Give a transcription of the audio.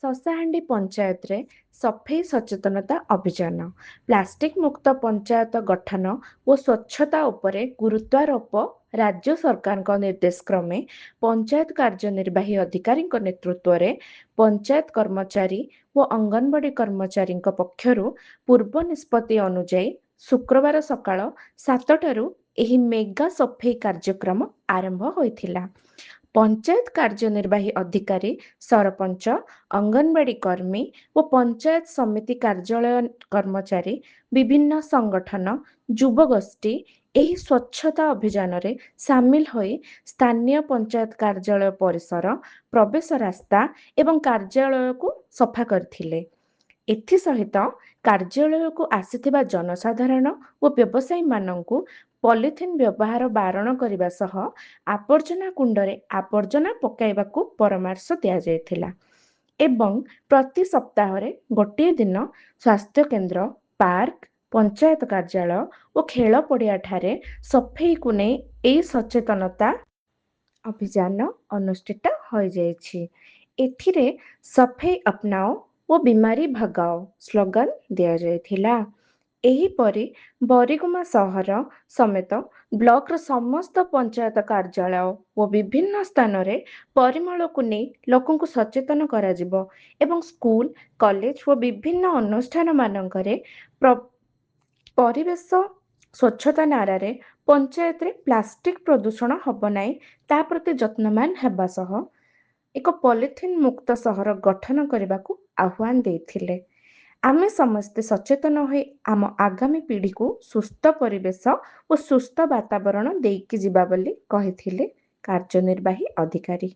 ଶଶାହାଣ୍ଡି ପଞ୍ଚାୟତରେ ସଫେଇ ସଚେତନତା ଅଭିଯାନ। ପ୍ଲାଷ୍ଟିକ ମୁକ୍ତ ପଞ୍ଚାୟତ ଗଠନ ଓ ସ୍ୱଚ୍ଛତା ଉପରେ ଗୁରୁତ୍ୱାରୋପ ରାଜ୍ୟ ସରକାରଙ୍କ ନିର୍ଦ୍ଦେଶ କ୍ରମେ ପଞ୍ଚାୟତ କାର୍ଯ୍ୟନିର୍ବାହୀ ଅଧିକାରୀଙ୍କ ନେତୃତ୍ୱରେ ପଞ୍ଚାୟତ କର୍ମଚାରୀ ଓ ଅଙ୍ଗନବାଡି କର୍ମଚାରୀଙ୍କ ପକ୍ଷରୁ ପୂର୍ବ ନିଷ୍ପତ୍ତି ଅନୁଯାୟୀ ଶୁକ୍ରବାର ସକାଳ 7ଟାରୁ ଏହି ମେଗା ସଫେଇ କାର୍ଯ୍ୟକ୍ରମ ଆରମ୍ଭ ହୋଇଥିଲା। ପଞ୍ଚାୟତ କାର୍ଯ୍ୟନିର୍ବାହୀ ଅଧିକାରୀ, ସରପଞ୍ଚ, ଅଙ୍ଗନବାଡି କର୍ମୀ ଓ ପଞ୍ଚାୟତ ସମିତି କାର୍ଯ୍ୟାଳୟ କର୍ମଚାରୀ, ବିଭିନ୍ନ ସଂଗଠନ, ଯୁବଗୋଷ୍ଠୀ ଏହି ସ୍ୱଚ୍ଛତା ଅଭିଯାନରେ ସାମିଲ ହୋଇ ସ୍ଥାନୀୟ ପଞ୍ଚାୟତ କାର୍ଯ୍ୟାଳୟ ପରିସର, ପ୍ରବେଶ ରାସ୍ତା ଏବଂ କାର୍ଯ୍ୟାଳୟକୁ ସଫା କରିଥିଲେ। ଏଥିସହିତ କାର୍ଯ୍ୟାଳୟକୁ ଆସିଥିବା ଜନସାଧାରଣ ଓ ବ୍ୟବସାୟୀମାନଙ୍କୁ ପଲିଥିନ୍ ବ୍ୟବହାର ବାରଣ କରିବା ସହ ଆବର୍ଜନା କୁଣ୍ଡରେ ଆବର୍ଜନା ପକାଇବାକୁ ପରାମର୍ଶ ଦିଆଯାଇଥିଲା ଏବଂ ପ୍ରତି ସପ୍ତାହରେ ଗୋଟିଏ ଦିନ ସ୍ୱାସ୍ଥ୍ୟକେନ୍ଦ୍ର, ପାର୍କ, ପଞ୍ଚାୟତ କାର୍ଯ୍ୟାଳୟ ଓ ଖେଳ ପଡ଼ିଆଠାରେ ସଫେଇକୁ ନେଇ ଏହି ସଚେତନତା ଅଭିଯାନ ଅନୁଷ୍ଠିତ ହୋଇଯାଇଛି। ଏଥିରେ ସଫେଇ ଅପନାଓ ଓ ବିମାରୀ ଭଗାଓ ସ୍ଲୋଗାନ ଦିଆଯାଇଥିଲା। ଏହିପରି ବରିଗୁମା ସହର ସମେତ ବ୍ଲକର ସମସ୍ତ ପଞ୍ଚାୟତ କାର୍ଯ୍ୟାଳୟ ଓ ବିଭିନ୍ନ ସ୍ଥାନରେ ପରିମଳକୁ ନେଇ ଲୋକଙ୍କୁ ସଚେତନ କରାଯିବ ଏବଂ ସ୍କୁଲ, କଲେଜ ଓ ବିଭିନ୍ନ ଅନୁଷ୍ଠାନମାନଙ୍କରେ ପରିବେଶ ସ୍ୱଚ୍ଛତା ନାରାରେ ପଞ୍ଚାୟତରେ ପ୍ଲାଷ୍ଟିକ ପ୍ରଦୂଷଣ ହେବ ନାହିଁ ତା ପ୍ରତି ଯତ୍ନବାନ ହେବା ସହ ଏକ ପଲିଥିନ୍ ମୁକ୍ତ ସହର ଗଠନ କରିବାକୁ ଆହ୍ୱାନ ଦେଇଥିଲେ। ଆମେ ସମସ୍ତେ ସଚେତନ ହୋଇ ଆମ ଆଗାମୀ ପିଢ଼ିକୁ ସୁସ୍ଥ ପରିବେଶ ଓ ସୁସ୍ଥ ବାତାବରଣ ଦେଇକି ଯିବା ବୋଲି କହିଥିଲେ କାର୍ଯ୍ୟନିର୍ବାହୀ ଅଧିକାରୀ।